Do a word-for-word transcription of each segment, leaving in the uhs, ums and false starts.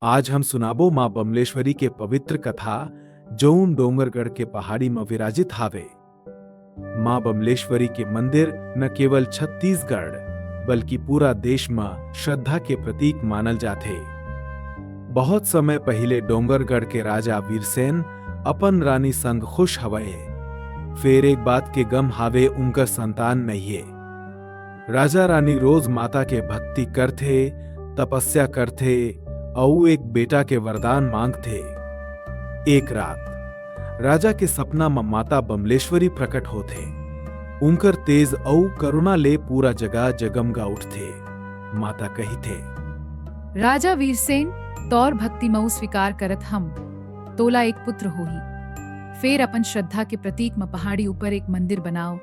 आज हम सुनाबो माँ बमलेश्वरी के पवित्र कथा, जऊन डोंगरगढ़ के पहाड़ी म विराजित हावे। माँ बमलेश्वरी के मंदिर न केवल छत्तीसगढ़, बल्कि पूरा देश म श्रद्धा के प्रतीक मानल जाथे। बहुत समय पहिले डोंगरगढ़ के राजा वीरसेन अपन रानी संग खुश हवय। फेर एक बात के गम हावे, उनकर संतान नइये। राजा रानी रोज माता के भक्ति करथे, तपस्या करथे, अऊ एक बेटा के वरदान मांगथे। एक रात राजा के सपना म माता बमलेश्वरी प्रकट होथे। उनकर तेज अऊ करुणा ले पूरा जगह जगमगा उठथे। माता कहिथे, "राजा वीरसेन, तोर भक्ति मऊ स्वीकार करत हम, तोला एक पुत्र होही। फेर अपन श्रद्धा के प्रतीक म पहाड़ी ऊपर एक मंदिर बनाओ।"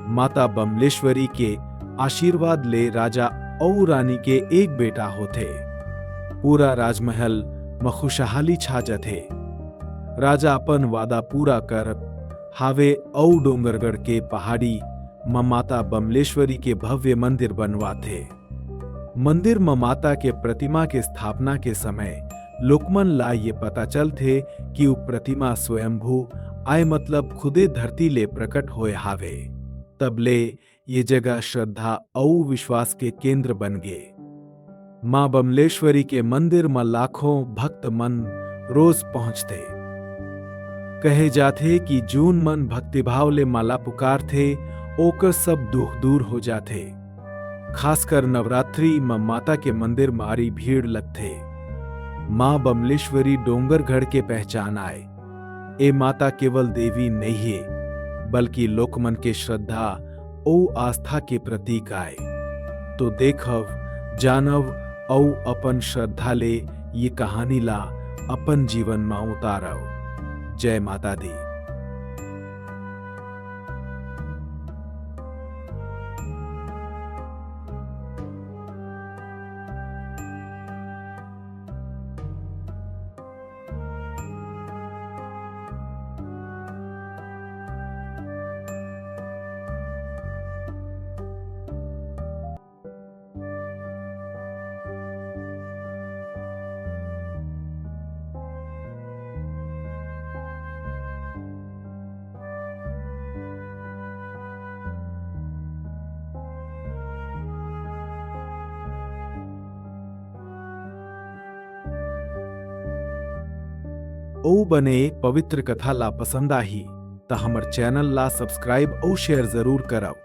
माता बमलेश्वरी के आशीर्वाद ले राजा अऊ रानी के एक बेटा होथे। पूरा राजमहल म खुशहाली छा जथे। राजा अपन वादा पूरा करत हावे अऊ डोंगरगढ़ के पहाड़ी म माता बमलेश्वरी के भव्य मंदिर बनवाथे। मंदिर म माता के प्रतिमा के स्थापना के समय लोकमन ला ये पता चलथे कि उ प्रतिमा स्वयंभू आय, मतलब खुदे धरती ले प्रकट होए हावे। तब ले ये जगह श्रद्धा अऊ विश्वास के केंद्र बन गे। मां बमलेश्वरी के मंदिर म लाखों भक्त मन रोज पहुंचथे। कहे जाथे कि जून मन भक्तिभाव ले माला पुकारथे, ओकर सब दुख दूर हो जाथे। खासकर नवरात्रि म माता के मंदिर म भारी भीड़ लगथे। मां बमलेश्वरी डोंगरगढ़ के पहचान आय। ए माता केवल देवी नइये, बल्कि लोकमन के श्रद्धा अउ आस्था के प्रतीक आय। तो देखव, जानव अउ अपन श्रद्धा ले ये कहानी ला अपन जीवन म उतारव। जय माता दी। ओ बने पवित्र कथा ला पसंद आही, त हमर channel ला subscribe अउ share जरूर करव।